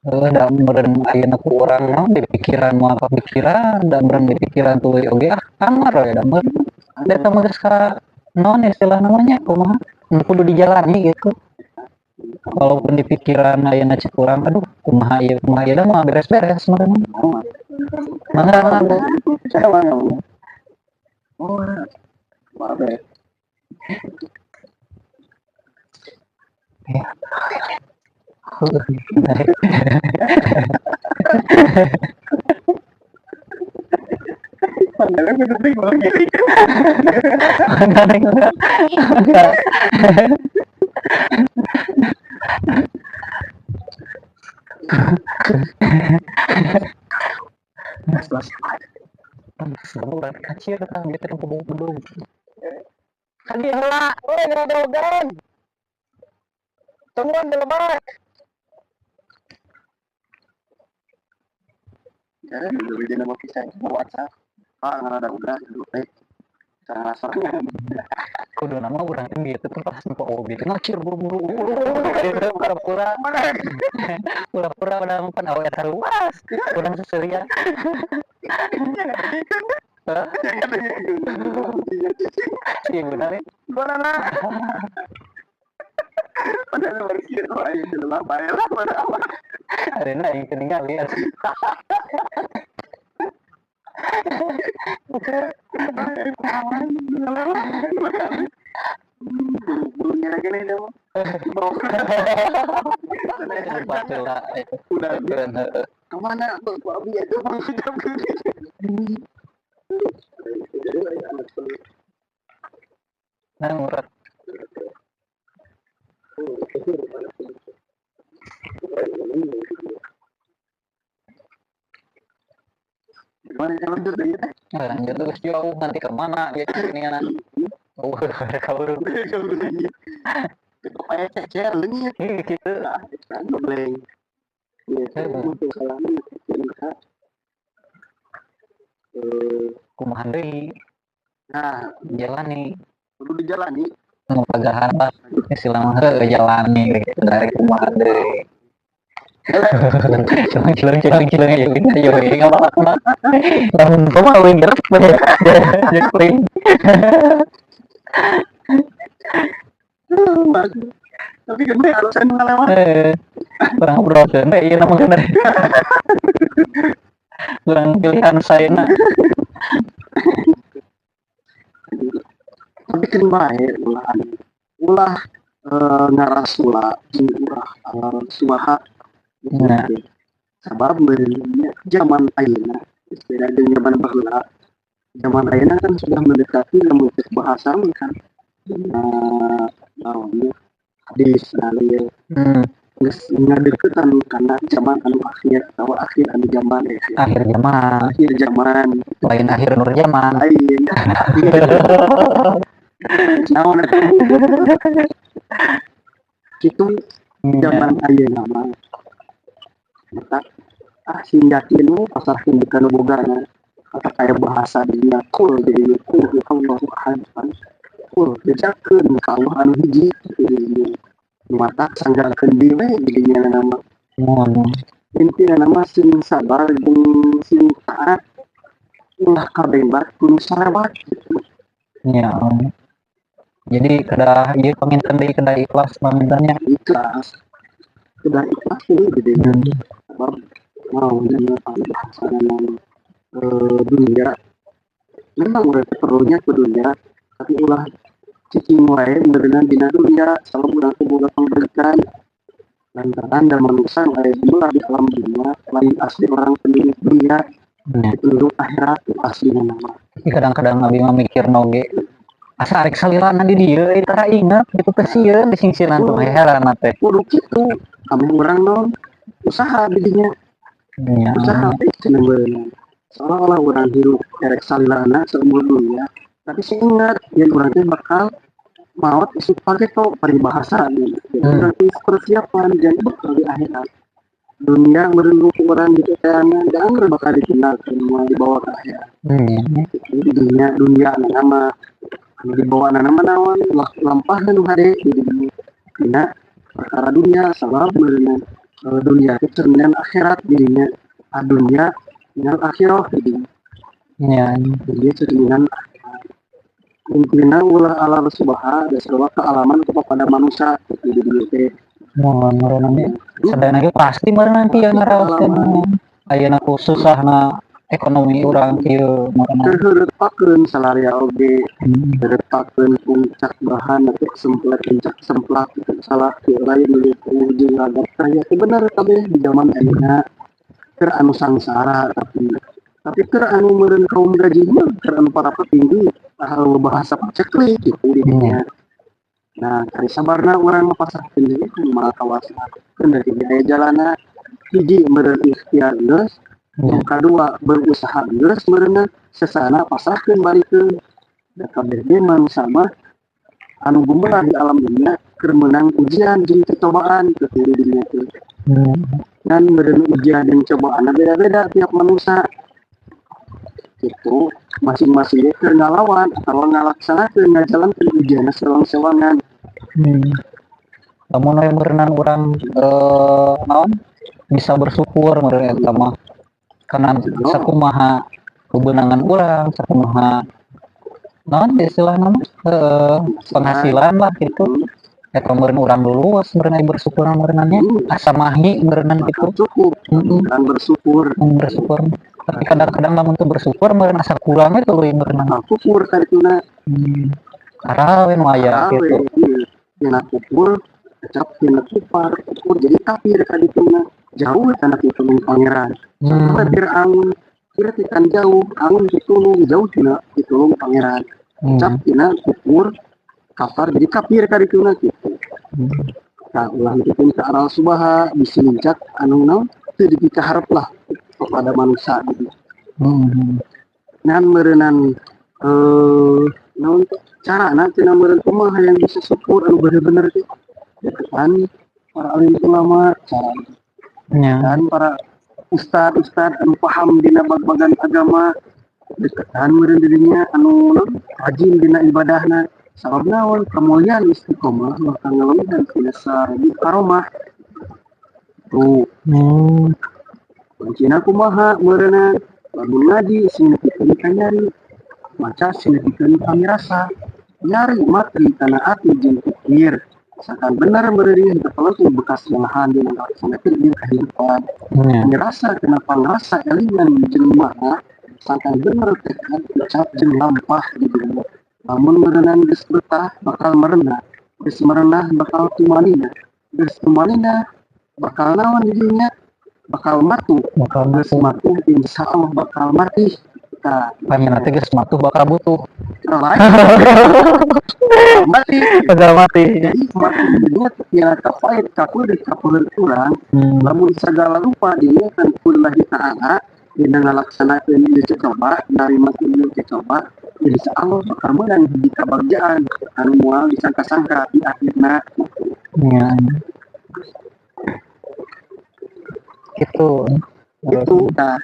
Heuh, da meureun ayeuna ku urang naon di pikiran moal kapikiran, da meureun di pikiran tuluy oge ah kamar we da meureun. Da eta mah geus ka naon istilah namanya kumaha, nu kudu dijalani gitu. Walaupun di pikiran ayeuna cek urang, aduh kumaha ieu da moal beres-beres meureun. Mangga mangga. Oh, maaf ya. Ya. Enggak. Kacir kan gitu kan bedung. Kan dia heula, euy ngadogan. Tungguan di lebak. Ya, dulu jadi nama kisah WhatsApp. Ah, nggak ada udah dulu eh. Cara sorangan. Kudu nama urang teh gitu tuh pas nempo oge teh ngacir buru-buru. Pura-pura. Pura-pura pada pan awe eta luas. Urang seseuria. Iya benar ya. Mana? Padahal bersih, ayo jelema bae lah mana apa. Arena yang ketinggalan ya. Bulunya lagi nih dong. Udah kemana babi itu Nah, murah. Gimana lanjut lagi teh? Lanjut terus jauh nanti kemana dia ini anak. Oh, kabur. Itu kayak cecer leungit. Gitu. Gobleng. Iya, untuk salahnya Kumaha deui? Nah, jalani. Kudu dijalani. Nu pagahan lah istilah mah heuh jalani gitu dari kumaha deui. Cuman cileng cileng cileng ayo ayo enggak apa-apa. Lamun kumaha euy gerak jadi kuring. Tapi gede alasan ngalewat. Kurang ngobrol teh ieu nama bener. Kurang pilihan saya na. Tapi kan bae ulah ulah ngarasula jeung ulah suaha. Nah. Sabab meureunnya zaman ayeuna beda jeung zaman baheula. Zaman ayeuna kan sudah mendekati lamun cek bahasa mah kan. Nah, naonnya hadis dalil. Geus ngadeukeutan kana zaman anu akhir atawa akhir anu zaman ya. Akhir zaman. Akhir zaman. Lain akhir nur zaman. Lain. Naon eta? Kitu zaman ayeuna mah. Mata ah sing yakin we pasrahkeun ka nu bogana. Kata kaya bahasa dunia kul jadi kul Allahu ahad kan. Kul bejakeun ka Allah anu hiji jadinya. Mata sanggarkeun diri we jadinya nama. Intina nama sing sabar jeung sing taat ulah kabembat kudu salewat gitu. Ya. Jadi kedah ieu paminten deui kedah ikhlas pamintennya. Ikhlas. Kedah ikhlas deui jadinya. Sebab mau dina bahasa dunia. Memang mereka perlunya ke dunia, tapi ulah cicing wae berenang dina dunia selalu urang teh boga pangberkan lantaran da manusia aya jumlah di alam dunia lain asli orang penduduk dunia. Penduduk akhirat asli nama. Tapi kadang-kadang abi mah mikir noge asa arek salilana di dieu euy tara inget gitu teh sieun disingsiran tuh heran teh. Kudu kitu kami urang naon usaha didinya. Usaha teh cenah beunang. Seolah-olah urang hirup erek salilana seumur dunia tapi sing ingat yen urang teh bakal maot isuk pake to paribahasa gitu. Jadi urang teh persiapan jangan bakal di akhirat. Dunia merenggu orang gitu kayaknya jangan bakal dikenal semua dibawa ke akhirat. Jadi dunia nama anu dibawa nama naon lampah nu hade di dunia. Dina perkara dunia sabab meureunan Dunia itu cerminan akhirat dirinya, dunia minal akhirah dirinya. Dunia cerminan akhirat. Intina ulah alam subaha dasar kealaman kepada manusia di dunia teh. Mun meureun nanti sadayana ge pasti meureun nanti yang ngaraoskeun ayeuna ku susahna ekonomi urang kieu meureun. Keheureupakeun salaria oge, heureupakeun puncak bahan atau semplak puncak semplak gitu salah kieu lain gitu jeung ragam karya teh bener kabeh di zaman ayeuna keur anu sangsara, tapi keur anu meureun kaum gaji mah, keur anu para petinggi tah bahasa paceklik gitu di dinya. Nah, kari sabarna urang mah pasrahkeun deui ka Nu Maha Kawasa. Keun dari aya jalana hiji meureun ikhtiar geus, nu kadua berusaha geus meureunna, sesana pasrahkeun balikeun. Da kabeh ge manusa mah anu gumelar di alam dunia keur meunang ujian jeung cobaan kitu di dunia teh. Ngan meureun ujian jeung cobaanna beda-beda tiap manusia. Gitu, masing-masing ge keur ngalawan atawa ngalaksanakeun ngajalankeun ujianna sewang-sewangan. Lamun we meureunan urang naon bisa bersyukur meureun eta mah karena sakumaha kebenangan urang, sakumaha naon istilahna mah penghasilan lah gitu, eta meureun urang lulus meureun aya bersyukur meureunannya asa mahi meureunnan gitu. Cukup dan bersyukur. Bersyukur, tapi kadang-kadang lamun teu bersyukur meureun asa kurang we tuluy meureunnan. Kufur kadituna. Arah we nu aya gitu. Tina kufur kecap tina kufar, kufur jadi kafir kadituna, jauh kana pitulung Pangeran. Fir'aun kira tikan jauh, aun pitulung jauh tina pitulung Pangeran. Kecap tina kufur kafar jadi kafir kadituna gitu. Nah, ulah nepikeun ka aral subaha bisi nincak anu naon teu dipikaharep lah kepada manusia gitu. Ngan meureunan naon teh carana cenah meureun kumaha yang bisa syukur anu bener-bener teh deketan para alim ulama cara dan para ustad-ustad anu paham dina bag-bagan agama, deketan meureun dirinya anu naon rajin dina ibadahna. Sabab naon, kemuliaan istiqomah bakal ngalewihan tina sarebu karomah tuh. Kuncina kumaha meureunna, lamun ngaji sing nepikeun ka nyari, maca sing nepikeun ka mirasa, nyari mati kana ati jeung pikir sakan bener meureun henteu perlu bekas lelahan dina ngalaksanakeun ieu kahirupan. Mirasa kenapa ngerasa elingan jeung makna sangkan bener tekad ucap jeung lampah di dunia. Lamun meureunan geus betah bakal merenah, geus merenah bakal tumanina, geus tumanina bakal naon di dinya, bakal matuh, bakal geus matuh. Matuh insya Allah bakal mati. Tah. Pamina teh geus matuh bakal butuh. Lain mati. Bakal mati. Jadi mati di dunia tina kapait kapeurih kapeureun urang. Lamun sagala rupa diniatan ku Lillahi ta'ala dina ngalaksanakeun ieu coba, narima ieu coba, insya Allah bakal meunang hiji kabagjaan anu moal disangka-sangka di akhirna. Ya. Gitu. Itu tah.